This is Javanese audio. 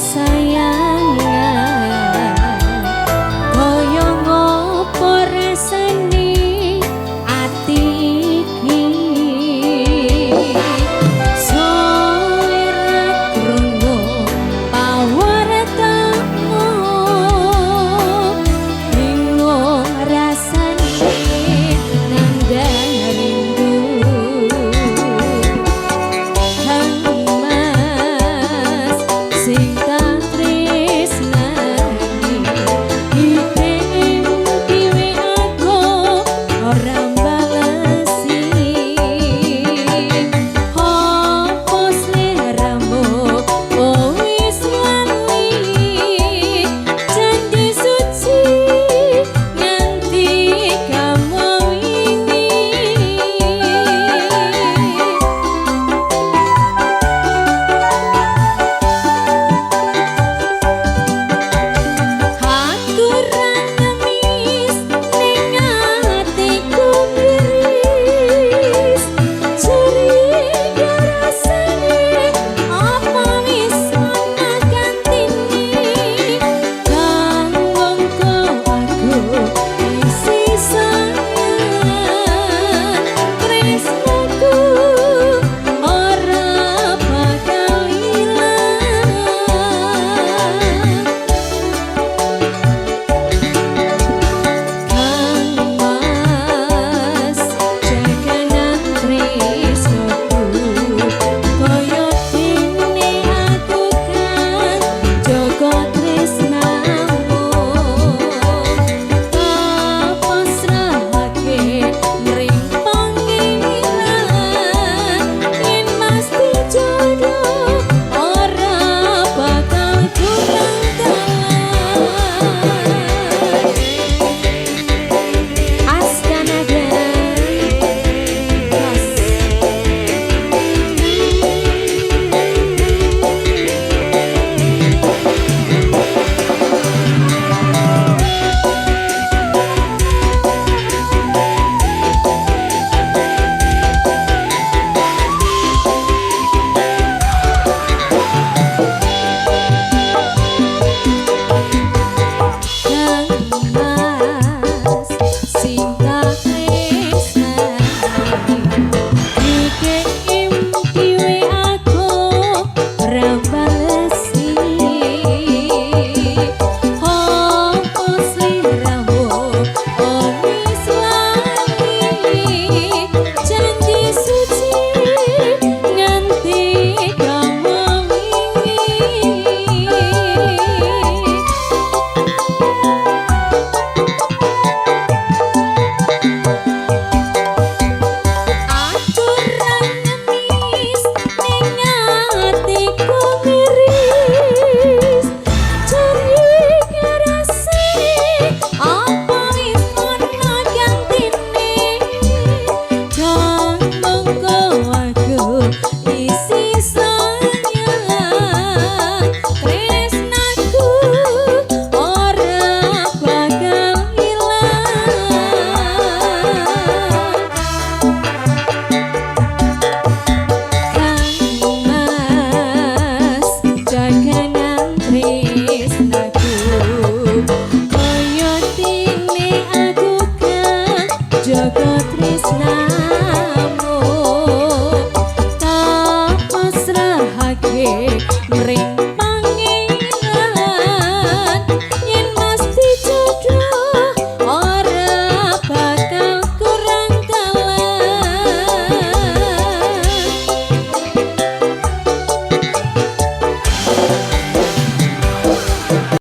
Kesayangan kaya ngopo rasane ati iki, suwe ra krungu pawartamu, bingung rasane nandang rindu. Kang Mas sing tak tresnani, IDM dhewe aku ora balesi. Opo sliramu wis lali janji suci nganti kamu wingi? Aku ra ngemis ning atiku miris, curiga rasane apa wis ana gantine. Kang mongko aku isih sayang, tresnaku ora bakal ilang. Kang Mas jaganan tresnaku, kaya dene aku kang jaga tresnamu. Tak pasrahake mring Pangeran, yen pasti jodoh ora bakal kurang dalan. Askanada Mas. Kang Mas sing tak tresnani, IDM dhewe aku ora balesi. Opo sliramu wis lali janji suci nganti kamu wingi? Aku ra ngemis ning atiku miris, curiga rasane apa wis ana gantine. Kang mongko aku isih sayang, tresnaku ora bakal ilang. Kang Mas jaganan tresnaku, kaya dene aku kang jaga tresnamu. Tak pasrahake mring